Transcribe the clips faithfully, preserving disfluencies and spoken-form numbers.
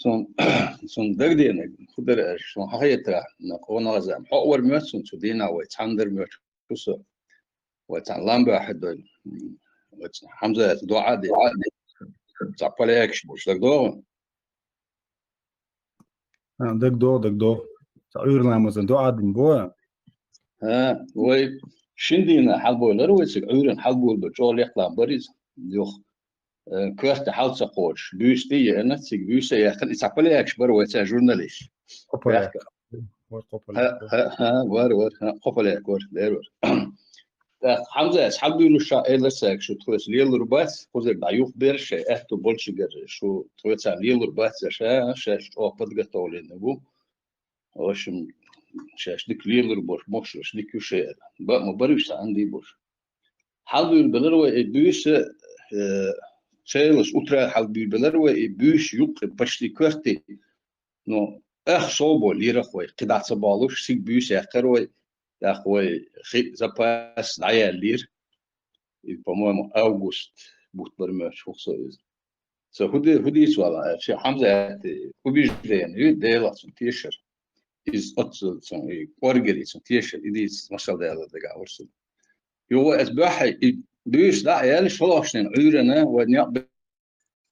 цун, цун дагденаг, хӀу дара аьлча, цун хьахетарехь, накъо нагӀаза, хьо а вар моьтту цун цу дийнахь вай цхьаьна дара моьтту со. Вай цхьаьна ламба хьадойла. Вай цхьаьна Хьамзата доӀа де. Цхьа полякаш болуш дагдогӀу? А, дагдогӀу, дагдогӀу. Цхьа Ӏуьйран ламазан доӀа дина бу. ХӀа, вай шин дийнахь хьалабойлар вай цига, Ӏуьйранна хьалаболабелла чӀогӀа лекха лам бара иза. Юха, э, коьрта хьал ца кхочуш, буьйса тӀе а еана, цига буьйса а яьккхина, и цхьа полякаш бара вай цхьа журналист. Кхо поляк. Вара кхо поляк. ХӀа, хӀа, хӀа, вара, вара, хӀа, кхо поляк вара, дера вара. ТӀаккха Хьамзата хьалабуьйлуш ша элира цаьрга, шу тхоьца лелур бац, кхузара дӀа юхаберш шайн аьтту болчигара, шу тхоьца лелур бац, ша, шаьш чӀогӀа подготовленный бу. В общем, шаьш дика лелур болуш, мохк шаьш дика ю шайн. Бакъ ма бара уьш цхьа Ӏандий болуш. Хьалабуьйлабелар вай и буьйса, э, целый утро хьалабуьйлабелар вай и буьйса юккъе почти коьрте. Ну, ах сов бо лирах вай, кхидӀа ца болуш, цига буьйса яьккхар вай, тӀаккха вай хи запас дӀаяьллера. И, по-моему, август бутт бара моьтту, хӀух со иза. Со хӀу де-, хӀу дийца вала, аьлча, Хьамзата убеждение ю, Делах цунна тешар. Иза оццул цунна, и кӀоргера цунна тешар, и дийца, машалла, Дела дагахь вара со. Юха вай аса баьхьа, и буьйса дӀа а яьлла, шолгӀачу дийнахь Ӏуьйранна вай некъ бе-,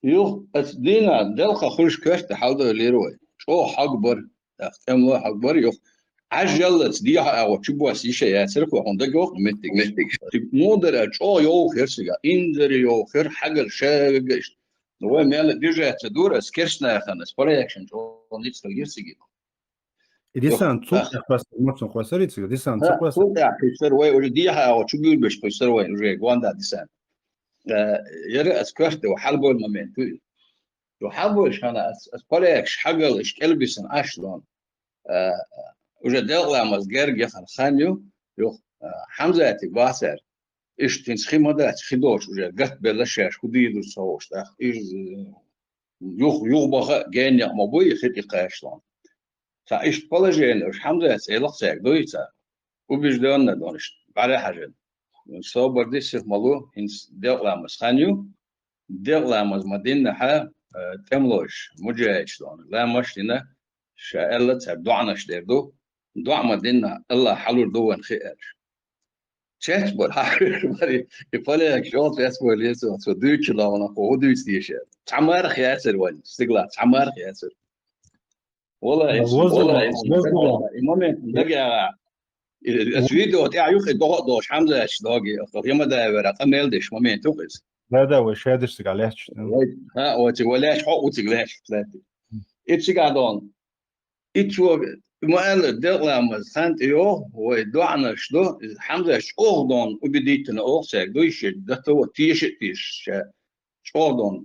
юха аса дийнахь делкъа хуьлуш коьрта хьалабойлира вай. ЧӀогӀа хьогбар, тӀаккха тӀемлой хьогбар, юха Ӏаьжжаллалц дехьа агӀо чубосса йиш а яцара, кху хьуна дагавоккху меттиг. Меттиг. Цига муха дара, чӀогӀа йовха яра цига, инзаре йовха яра, хьагар шагага иштта. Ну, вай мел а бежать ца дора, ас керстанахана, ас полякашна чӀогӀа ницкъ хилира цига. И десант цул тӀаьхьа кхоьссар, мацун кхоьссар и цига, десант цул тӀаьхьа кхоьссар. Хьа, кхоьссар вай, уже дехьа агӀо чу буьйлабеш кхоьссар вай, уже гонда десант. Э, яра ас коьрта, хьалабойла момент ю. Ю хьалабойлаш хьана, ас, ас полякаш хьагал иш кӀелбисина Ӏаш лон. Э, уже делкъа ламаз герга яхана хан ю, юха, э, Хьамзатиг бацара. Иштта хӀинца хи ма дац, хи доцуш уже гатбелла шаьш, хӀу дийр ду ца хууш, тӀаккха иза, э, юха, юха баха а геннекъ ма буй, хи тӀе кхаьчалан. Цхьа иштта положение, уж Хьамзата цӀе лакха цаьрга дуй ца. Убеждённо дон иштта, бӀаьрахьажина. Собар ди, сих ма лу, хӀинца делкъа ламаз хан ю. Делкъа ламаз ма диннахьа, э, тӀемлойш, муджахӀидаш дон. Ламазаш дина, ша аьлла, цара доӀанаш дер ду. ДоӀа ма диннахьа, Аллах хьалур ду вайн хи аьлча. Цецбар, хьахуьйр бара, и полякаш чӀогӀа цецбар лецо, цо дуьйцучу лагӀана кхо хӀу дуьйцу теша. Цхьа марха яцара вайн, стигла, цхьа марха яцара. Валлахи, валлахи, и момент дагагӀа. Ас видео тӀехь юххе догӀа а долуш, Хьамзаташ доги, Ямадаевера къамел деш момент юкъа иза. Да, да, вай шадаш цига лаьтташ. Вай, хӀа, вай цига вай лаьтташ, хьо а ву цига лаьтташ, лаьтташ. И цига дон. И цо, ма аьлла, делкъа ламаз хан тӀе йогӀу, вай доӀанаш до, Хьамзаташ чӀогӀа дон, убедительно оха цаьрга, дуй ши, да то, теша а теша, ша чӀогӀа дон.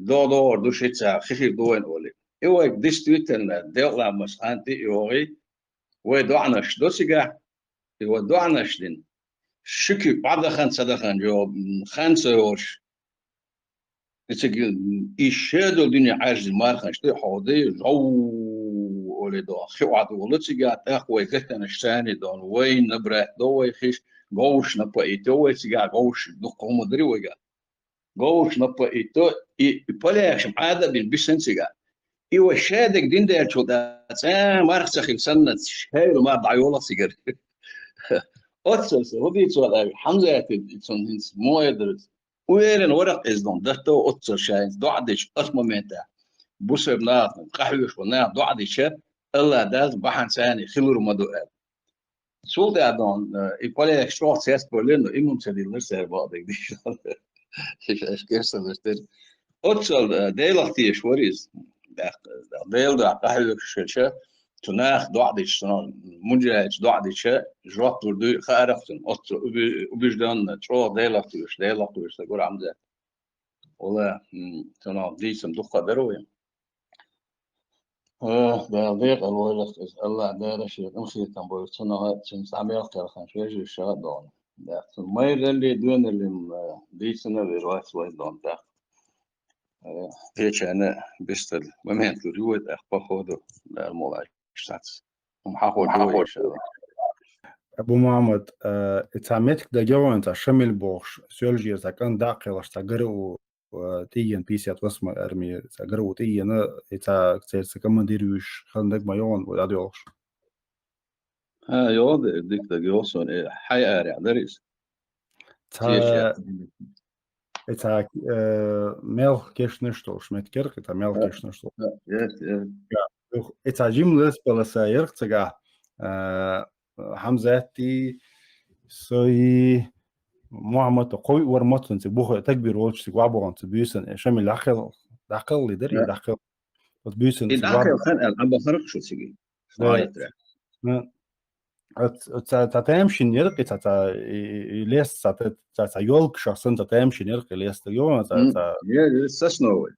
ДогӀа догӀур ду ши ца, хи хир ду вайн олий. И вайга действительно делкъа ламаз хан тӀе а йогӀий, вай доӀанаш до цигахь, и вай доӀанаш дина. Ши куьг бӀадахан ца дахана, жо, м, хан ца йолуш. И цига, м, и шадолу дуьне Ӏаьржина марханаш тӀе а хьоду, жов олий до, хи охьадолу цигахь, тӀаккха вай гатанаш царний дон, вайна брат до вай хиш, говш напаийто вай цигахь, говш дуккха хӀума дарий вайгахь. Говш напаийто, и, и полякаш Ӏада а бина бисина цигахь. И вай шадерг дин даьллачул тӀаьхьа цкъа марха ца хилла санна, шайла марха дӀайолу цигара. Оццул со, хӀу дийца вала аьлла, Хьамзатиг, цунна хӀинца муха эр дара иза. Уверен вара иза дон, датто оццул ша хӀинца доӀа дича, оцу моментехь. Бусалба нахана, къахьоьгуш болу наха доӀа дича, Аллах Дала бахьана царний хилур ма ду аьлла. Цул тӀаьхьа дон, э, и полякаш чӀогӀа цецбаллина, но имам ца диллира цара бакъдерг дийшина. Шаьш керстанаш дерг. Оццул, э, Делах тешаш вара иза. ТӀаккха, Делан дуьхьа къахьоьгуш хилча, цу наха доӀа дича, цунах муджахӀидаш доӀа дича, жоп лур дуй хаарах цунна. Оццул уби-, убеждённо, чӀогӀа Делах тешаш, Делах тешаш ца гур Хьамзат. Вала, м, цунах дийцам дуккха дара вайн. О, Дала декъала вайлакх иза. Аллах Дала шен къинхетам бойла цунах а, цуьнца дӀа мел кхелхинчу вежарша а догӀу. Цуьнан майраллий, доьналлий, м, дийцина а вер вац вай догӀу тӀаккха. Э, кхечарна бистал момент лур ю вай тӀаккха, походу, Дала мукъ лахь, иштта дац. ХӀума хьахо ду вай, иншаллах. Абу Мухьаммад, э, и цхьа меттиг дагайо вайна, цхьа Шамил бохуш, Соьлжера цхьа кӀант дӀа а кхелхаш, цхьа гара а ву, э, тӀаена пятьдесят восьмой арми, цхьа ГРУ тӀаена, и цхьа церца командир вуьйш, хан даг ма йогӀун, вай дӀадоьлхуш. ХӀа, йогӀу, дика даг йогӀу суна, э, хьай арехь дара иза. Цхьа, Тешет. И цхьа, э, мел кешнаш долуш меттиг яра, и цхьа мел Да. кешнаш долуш. Да, яра, яра. Юх, и цхьа жимлес паласа яра цигахь, э, Хьамзатти, сои, Мухьаммад, кхо вар моцунца буха тагбир волчу цига вабогӀанца буьйсан, э, Шамил дӀакхел-, дӀакхелли дара, И дӀакхел-, вот буьйсан И цига ваб-, дӀакхел хан аьлла, Ӏа бахарх шу цига. Да. Ма, Оц-, оц-, цхьа, цхьа тамашийна яра кхин цхьа, цхьа, и, и, и лес, цхьа, цхьа, цхьа, цхьа ёлка шах санна, цхьа тамашийна яра кхин лес, даг йогӀу, цхьа, М, цхьа. Яра, яра, сосновый.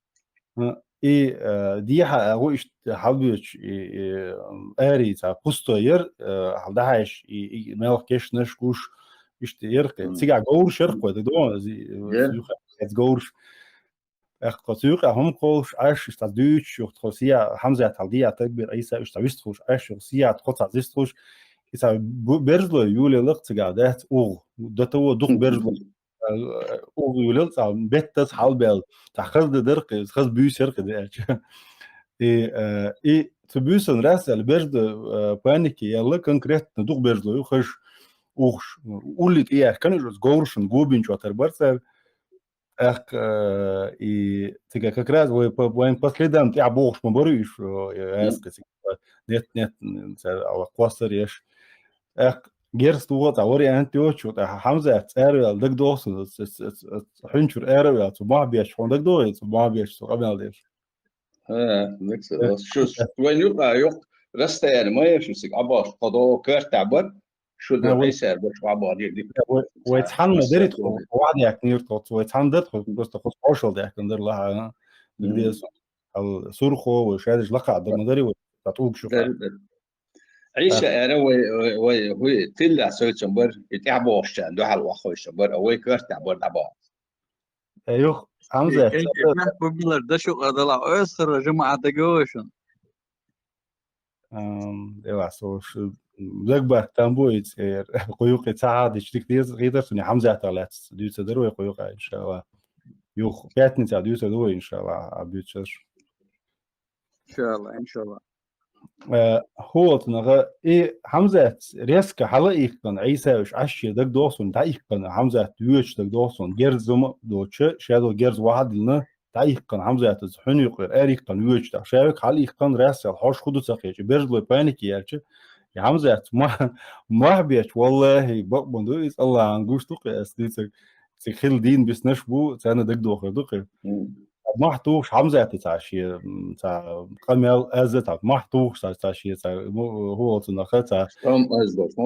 А, и, а, дехьа, а, гӀу иштта хьалбоьдуш, и, и, м, ари, цхьа, пустой яра, а, хьал дахьаш, и, и, мелх кешнаш гуш, иштта яра кхин. М. Цигахь говраш яра кхин, даг йогӀу, зи-, Яра. юха, эц говраш. Аьхка цуьйкъа хӀума кхолуш, Ӏаш, иштта дуьйцуш, юха тхо сия, Хьамзат хьал дия тагбир, Ӏийса, иштта вистхуш, Ӏаш, юха сия тхо цхьа зистхуш, и цхьа бу-, бержлой юлелах цигахь дац угӀу, до того дукха бержлой, э, угӀу юлел цхьа беттас хьалбаьлла, цхьа хаза дан дара кхин, хаза буьйса яра кхин даьлча. И, э, и цу буьйсан раз аьлла, бержда, э, паники яьлла, конкретно дукха бержлой ю хаза угӀуш. Улли тӀеяхкана уьш оцу говрашна гобинчу тара бара цара. ТӀаккха, э, и цига как раз вай по, вайн по следам тӀаьхьа богӀуш ма бара уьш, э, Мгм. аьлла цига. Нет, нет, м, цара ала кхоссар еш. ТӀаккха герз туху цхьа вариант йоцу, тӀаккха Хьамзат цӀера ваьлла дагадогӀу суна, ц-, ц-, ц-, ц-, хӀуьнчуьра ара ваьлла, цу мохь бечу хьуна дагадогӀу, цу мохь бечу цу къамел деш. ХӀа, дика са, Э, ас шу, вайн юкъа йоккха расстояние ма яра шу цига, Ӏабаш, кхо догӀу коьртехь бара, шу Э, ду вай Ӏийсар бара, шу Ӏабаш, дика. Э, вай, вай Ца-, цхьанна ца-, дарит хьо, ца-, вай дехкнийр тхо, вай цхьанна дара тхо, просто тхо хьошал дехкан дара лаха, а? Мгм. Дигде су-, ал, сурхо, вай шадаш лакха дар ма дари вай, та тӀулгаш юкъа. Дара, дара. Ӏийса Ах. Ара вай, вай, вай, хӀуй, тиллехь соьцам бара, и тӀаьхьа бохуш чан, дуьхьал ваххойшам бара, а вай коьртехь бара дӀабаха. Э, юх, Хьамза, Э, ца-, э, бу билар, дашукъа далахь, ойсхара жамаӀат дагавой шуна? Ам, эва, со ш-, дагбарт там бу, и цӀер, кхуюкъе ца хьадич дик деза, гӀидар суни Хьамзата лаьцна дуьйца дар вай кхуюкъа, иншалла. Юх, пятница дуьйца ду вай, иншалла, а буьйцаш. Иншалла, иншалла. Э, хӀу волчу наха, и Хьамзатца резко хьала а иккхана, Ӏийса уьш Ӏаш шен дагадогӀу суна, дӀаиккхана Хьамзат воьдуш дагадогӀу суна, герз зума а доцуш, шадо герз вахьа а диллина, дӀаиккхана Хьамзатаца хьуьнуьйкъера, ара иккхана воьдуш тӀаккха, шавиг хьала иккхана, раьссел хьош хӀу ду ца кхеча, бержлой паники яьлча, и Хьамзатца ма-, мохь бечу, валлахӀи, бакъ ма ду, иза Аллахьан гуш ду кхе, ас дийцаг, цига хилла дийна биснаш бу, царна дагадохур ду кхе. Мгм. Мохь тухуш Хьамзата цхьа шен, м, цхьа къамел, аза цхьа мохь тухуш цхьа, цхьа шен, цхьа, му-, хӀу волчу наха цхьа. Къам аз долуш, ма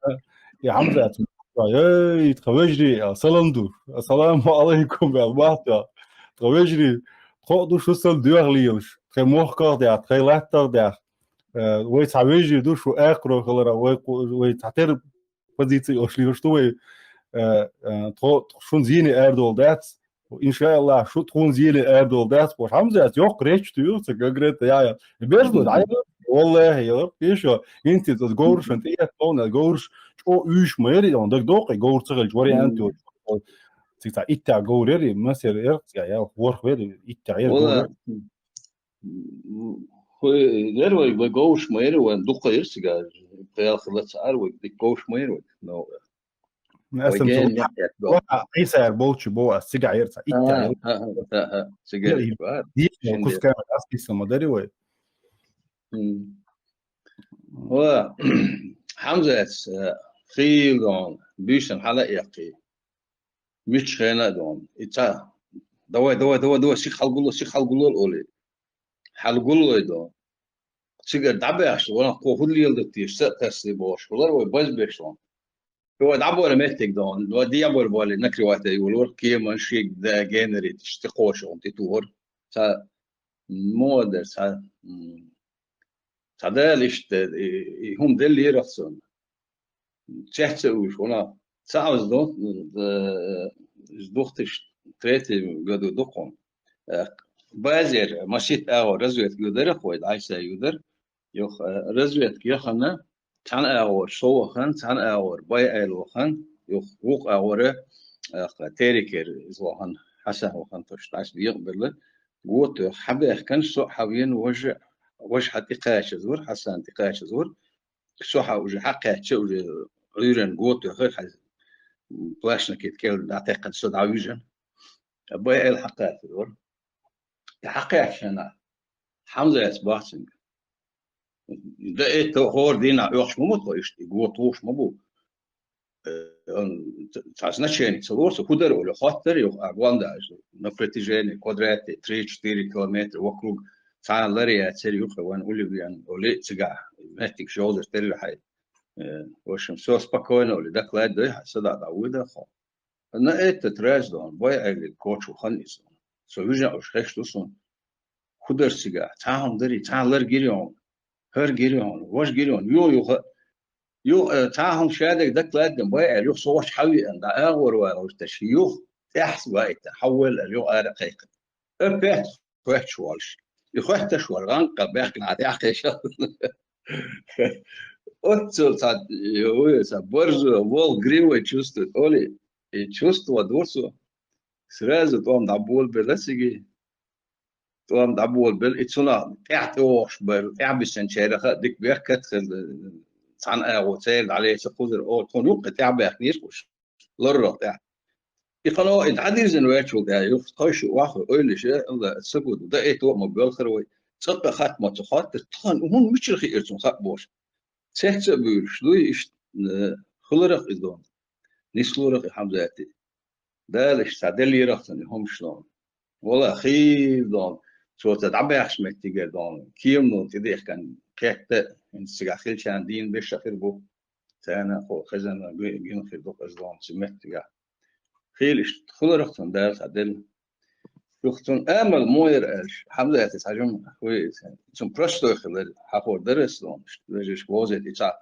вара. И Хьамзата, эй, тхан вежарий, аьлла, салам ду. Ассаламу алайкум, аьлла, мохь тоьхна. Тхан вежарий, тхо а ду шу санна доьхалелаш. Тхайн мохках а даьхна, тхайн латтах а даьхна. Э, вай цхьа вежарий ду, шу акхаро хиларах, вай кху-, вай цхьатерра позици ош лелаш ду вай, э, э, тхо, тхо шун зене арадовла дац. Иншалла, шу тхуна зене арадовла дац, бохуш, Хьамзата йоккха речь ду, ца конкретно, я, я. Бежло, Мгм. дай, валлахӀи, я, пешо, инти, цо говрашна тӀеэтталгӀна, говраш чӀо уьйш ма яри, он дагадоккхий, говр ца хилча вариант Мгм. йоцу. Цига цхьа иттех говр яри, масер яр, я, я, ворхӀ вери, иттех яри Вала, говр. м, хӀу, лер вай, вай говраш ма яри, вайн дукха яр цига, пхел хила ца ар, вай дика говраш ма яри, вай. Но, Аса вай ген цо мехкет до. Ва, Ӏийса яр болчу бо, ас цига яр ца, иттех Ага, яр. ага, ага, цига яр. Ди-, ди-, Шин кускан ас киса ма дари вай. М. Ва, Хьамзац, э, хилла дон, буьйсан хьала а эккхий. Муьтчу хена а дон. И ца, давай, давай, давай, давай, сих хьалгуло, сих хьалгуло, оли. Хьалгуллой дон. Цигара дӀабаьхча, валан кхо хӀуд леладатдеш, са а тассе бохуш, хулар вай базбеш ван. Вай дӀабора меттиг дон, вай дебора боли, накривать а йолор, кеман, шиг, да, генерит, шти кхоша ван, ти тухар. Ца, муха дара, ца, м, Цхьа дала иштта, и, и хӀума деллера цунна. Цецъян уьш, вуна цхьа а ваза ду, э, из две тысячи третьем году ду кхунна. Э, базера, масийтта агӀор разведка юдара, хой, Ӏайса юдар. Юха, э, разведка яхана, цхьана агӀор со вахана, цхьана агӀор Бай Айла вахана, юха вукху агӀора, э, Терекера иза вахана. Хьасан вахан тош, дӀас декъабелла, гото хьабехкан, со хьавен, важа, важа хьа тӀекхачаза вар, Хьасан тӀекхачаза вар. Со хьа уже хьакхаьча, уже Ӏуйран гото хӀар хьа плащ-накидка кӀел дӀатаьккхан, со дӀавижан. БайгӀел хьакхаьчаза вар. ТӀа хьакхаьччана, Хьамзатас бахцинга. Да это хор дина оьхш ма бу тхо иштта, и гото тухуш ма бу. Э, он ц-, цхьа значение ца лоцу, хӀу дара оли, хоттар юха, а гонда, на протяжении квадрате три-четыре километра вокруг цхьа лар яцар юха ван ули вен оли цигахь, меттиг шозар терра хьай. Э, в общем, всё спокойно оли, доклад дой, хьа сада да уйда хо. На этот раз дон, бой айли кочу хан изон. Со вижа уж хеш тусон. ХӀу дар цигахь, цхьа хӀума дари, цхьа лар гири хьуна, хӀар гири хьуна, вож гири хьуна, ю, юха, ю, э, цхьа хӀума шадерг доклад ден бай аьлла, юха со вач хьавиан, да агӀор вай вач таш, юха тӀехьс ваита, хьаввел аьлла, юха ара кхайкхи. Опять хоьтташ волаш. И хоьтташ вар, гӀанкъа бехкана тӀехь кхеша. Оццул цхьа, ой, цхьа борзо, волк гривой чувствует, оли, и чувство дурсу. Сразу тӀом дӀаболабелла циги. ТӀом дӀаболабелла, и цунах тӀехь тӀеохуш бар, тӀехь бисанчареха дика бехкат хила, цхьана агӀо церан дӀалеца кхузара, о, тхуна юккъе тӀехь баьхкинера уж, лоррах тӀехь. И кхано и дӀадирзина ваьчул тӀехь, юха тхойшу вахар, ойлиша, Алла, ца гуду, да это ма белхар вай, цӀаккха хатта ма ца хоттар, тхан хӀун мичара хиира цун хаа бош. Цец а буьйлуш дуй, иштта, э, хиларах иза дон. Нислурах и Хьамзати. Дала иштта цхьа деллерах цунна и хӀумаш дон. Вала хила дон. Цо ца дӀабаьхча меттигера дон. Кеманал тӀедехкан кхетта, хӀинца цигахь хилчарна дийна беша хир бу. Царна хо хезанна гу-, гина хир ду-кх иза дон цу меттигахь. Хила иштта хиларах цунна Дала цхьа делла. Юха цунна амал мо яра аьлча, Хьамзатас хьажам хуй, цунна простой хилар, хьахор дара ас дон, вежаршка вовзийта и цхьа.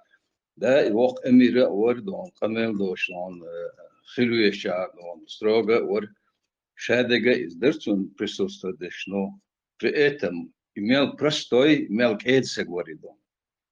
Да, и воккха эмира а вар дон, къамел дош дон, э, хила везачар дон, строго а вар. Шадерга иза дара цунна присутствовать деш, но при этом и мел простой, мел кӀеда саг вар и дон.